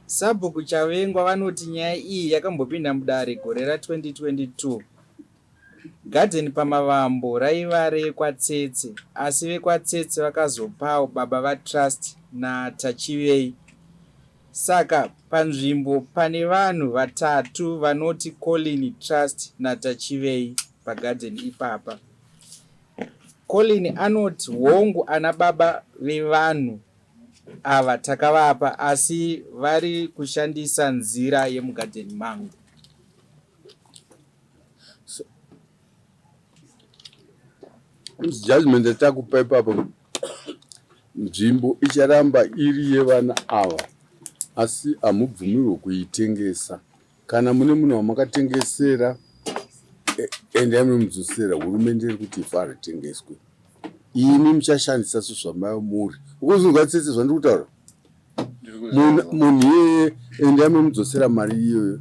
Sabhuku Chavengwa vanoti nyaya iyi yakambopinda mudare gore ra 2022. Garden paMavambo raiva rekwaTsetse asi vekwaTsetse vakazopawo baba vaTrust naTachivei. Saka panzvimbo pane vanhu vatatu vanoti Colin, Trust naTachivei pagarden ipapa. Colin anoti hongu ana baba vevanhu ava takavapa asi vari kushandisa nzira yemugarden mangu. Judgment yatakupa ipapo, nzvimbo icharamba iri yevana ava, asi hamubvumirwe kuitengesa. Kana mune munhu wamakatengesera, endai munomudzosera. Hurumende iri kuti ivhu haritengeswe. Imi muchashandisa sezvamaiva muri. Ukuzvinzwa Tsetse zvandiri kutaura? Munhu iyeye endai munomudzosera mari iyoyo.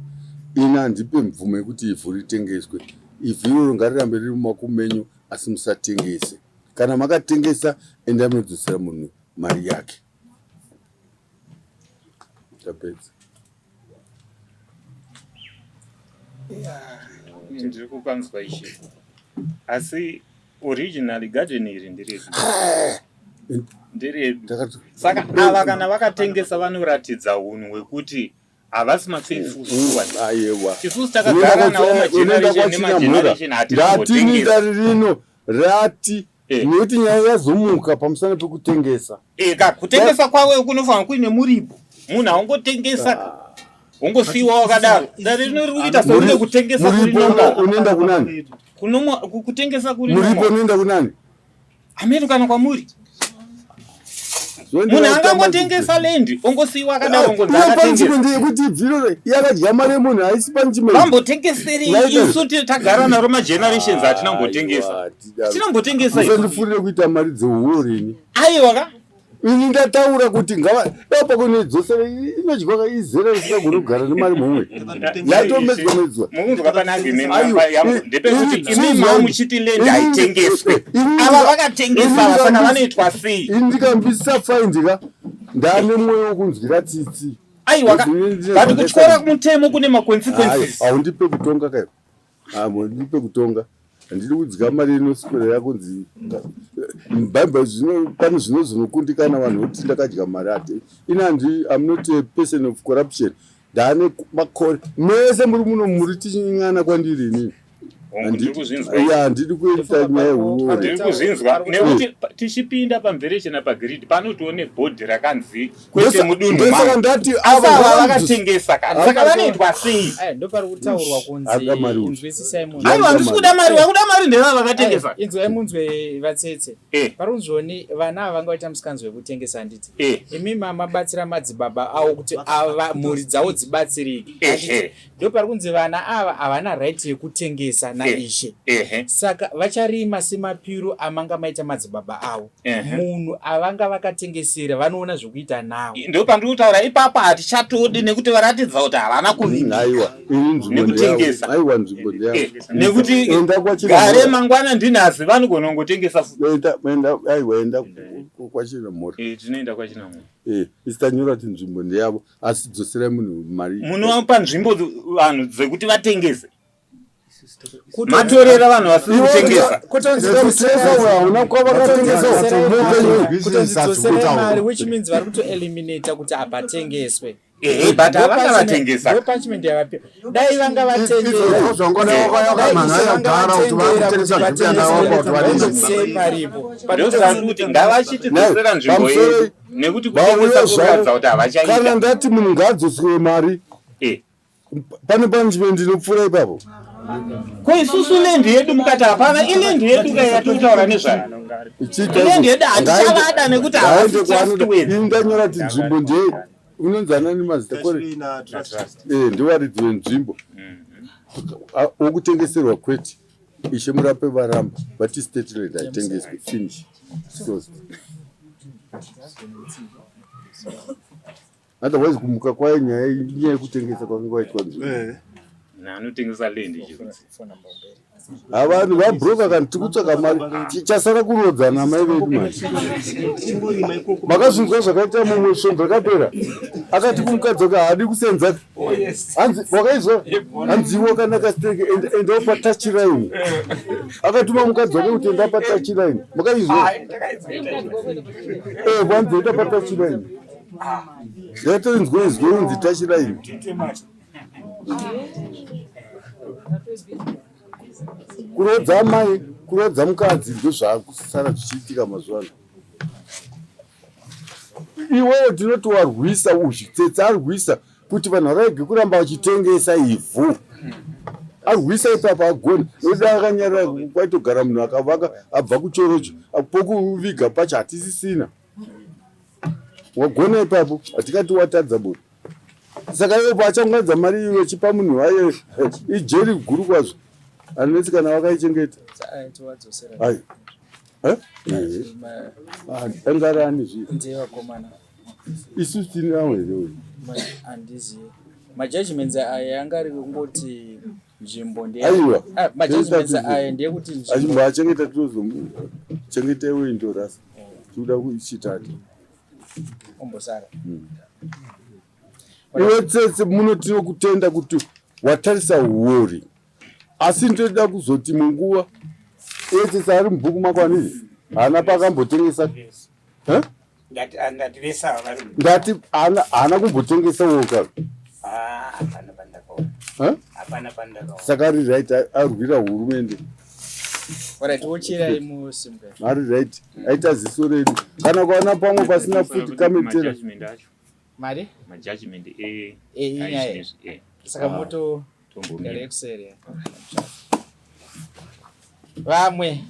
Ini handipe mvumo yekuti ivhu ritengeswe. Ivhu iroro ngarirambe riri mumaoko menyu asi musatengese. Kana makatengesa endai munodzosera munhu mari yake. Tapedza. Ndiri kupanzwa ishe. Asi originally garden iri nderedu. Nderedu. Saka ava kana vakatengesa vanoratidza hunhu hwekuti havasi mafaithful stewards. Aiwa. Isusu takagara navo mageneration nemageneration hatinambotengesa. Ndati rino rati eh. Nekuti nyaya yazomuka pamusana pekutengesa. Eh, ka kutengesa kwavo kunofanira kuine muripo. Munhu haungotengesa ah. Wongosiiwa wakadaro. Dare rino riri kuita sekunge kutengesa kuri normal. Unoenda kunani? Kunomwa kutengesa kuri normal. Muripo unoenda kunani? Ameno kana kwamuri. Munhu angangotengesa land ongosiiwa akadaro ongonzi akatengesa. Ndeyekuti ibviro yakadya mari yemunhu haisi panchimwe. Vambotengeserei isu tagara naro magenerations hatina kumbotengesa. Hatina kumbotengesa. Usandifurire kuita mari dzehuori ini. Aiwa ka. Ini ndataura kuti ngava dai pakunoidzosera inodyiwa izera risingagoni kugara nemari mhomwe yatomedzwa medzwa. Mukunzwa pana agreement yangu ndepekuti imi mamuchiti land haitengeswe. Ava vakatengesa ava saka vanoitwa sei? Ini ndikambisa faindi ka ndane mwoyo wekunzwira tsitsi. Aiwa ka but kutyora mutemo kune maconsequences. Haundipe kutonga kai. Haundipe kutonga. Handidi kudya mari inoswera yakunzi bhaibheri zvino pane zvino zvinokundikana vanhu voti ndakadya mari ati ini handi I'm not a person of corruption ndaane makore mese muri muno muri tichinying'ana kwandiri inini handidi kuita nyaya yehuori ndiri kuzvinzwa nekuti tichipinda pamverechena pagiridi panotione bhodhi rakanzi kwete mudunhu mangu ndati ava vakatengesa ka saka vanoitwa sei ndopari kutaurwa kunzi inzwisisai munhu aiwa handisi kuda mari vakuda mari ndevava vakatengesa inzwai munzwe vatsetse eh. pari kunzwoni vana ava vanga vaita musikanzwa wekutengesa handiti eh. imi mamabatsira madzibaba avo kuti ava mhuri dzavo dzibatsirike Ndopari kunzi vana ava havana right yekutengesa naishe. Saka vacharima semapiro amanga maita madzibaba avo. Munhu avanga vakatengesera vanoona zvekuita nawo. Ndopandiri kutaura ipapo hatichatodi nekuti varatidza kuti havana kuvimbika nekutengesa. Aiwa nzvimbo ndeyavo. Eh, nekuti gare mangwana ndinhasi vanogona kungotengesa futi. Enda enda aiwa enda kwaChinamhora. Eh, tinoenda kwaChinamhora. Eh, isi tanyora kuti nzvimbo ndeyavo. Asi dzoserai munhu mari. Munopa nzvimbo vanhu dzekuti vatengese. Matorera vanhu vasiri kutengesa. Kutonzi dzoserai mari which means vari kuto eliminate kuti hapatengeswe. Ehe, but havanga vatengesa. Ndo punishment yavapiwa. Dai vanga vatengera. Paripo. Ndozvandikuti ngavachitidzosera nzvimbo yedu. Nekuti kutengesa kuratidza kuti havachaita. Kana ndati munhu ngaadzoswe mari eh. Pane punishment inopfuura ipapo. Ko isusu land yedu mukati hapana iland yedu kai yatiri kutaura nezvayo. Land yedu hatichavada nekuti havasi trustworthy. Ini ndanyora kuti nzvimbo ndeye unonzi anani mazita kore eh, ndivaridzi venzvimbo wokutengeserwa mhm. kwete Ishe murape varamba vati state land haitengeswe finish closed. Otherwise kumuka kwayo nyaya inyaya yekutengesa kwanga kwaitwa nzvimbo. Eh. Anotengesa land chirudzi. Havanhu vabroka kana tiri kutsvaka mari chasara kurodzana mai vedu manje. Makazvinzwa zvakaita mumwe svondo rakapera akati kumukadzi wake haadi kusenza. Oh, Hanzi wakaizwa? Hanzi iwe wakanaka stereki endawo patouch line. Akatuma mukadzi wake kuti enda patouch line. Makaizwa? Ah, eh, vanzi enda patouch line. Ndatoinzwa izwi unzi touch line. Kurodza amai, kurodza mukadzi ndozvakusara zvichiitika mazuva ano. Iwewe tinoti warwisa uzvitsetse arwisa kuti vanhu varege kuramba vachitengesa ivhu. Arwisa ipapo agona nokuti akanyarara kwaitogara munhu akavaka abva kuchorocho pokuviga pacho hatisisina. Wagona ipapo hatikati watadza buri. Saka iwe paachanganidza mari iwe chipa munhu waye ijeri guru kwazvo. Anetsi kana wakaichengeta. Ai. Eh? Ah, Angarani zvi. Ndiye vakomana. Isu tine amwe here uyu? Handizivi. Majudgments aya anga ari kungoti nzvimbo ndiye. Aiwa. Ah, majudgments aya ndeyekuti nzvimbo. Achimbo achengeta tozochengeta iwe indorasa. Tikuda kuchitata. Ombosara. Hmm. Iwe tsetse muno tinokutenda kuti watarisa huori asi ndoda kuzoti munguva iwe tsetse ari mubhuku mako anini haana paakambotengesa eh? Ndati haana kumbotengesa woka ah, eh? Saka ari right arwira hurumende. Ari right aita ziso redu kana kuwana pamwe pasina futi kametera mari majudgment e eh, inyaya eh. Saka moto tombomira kuseri vamwe.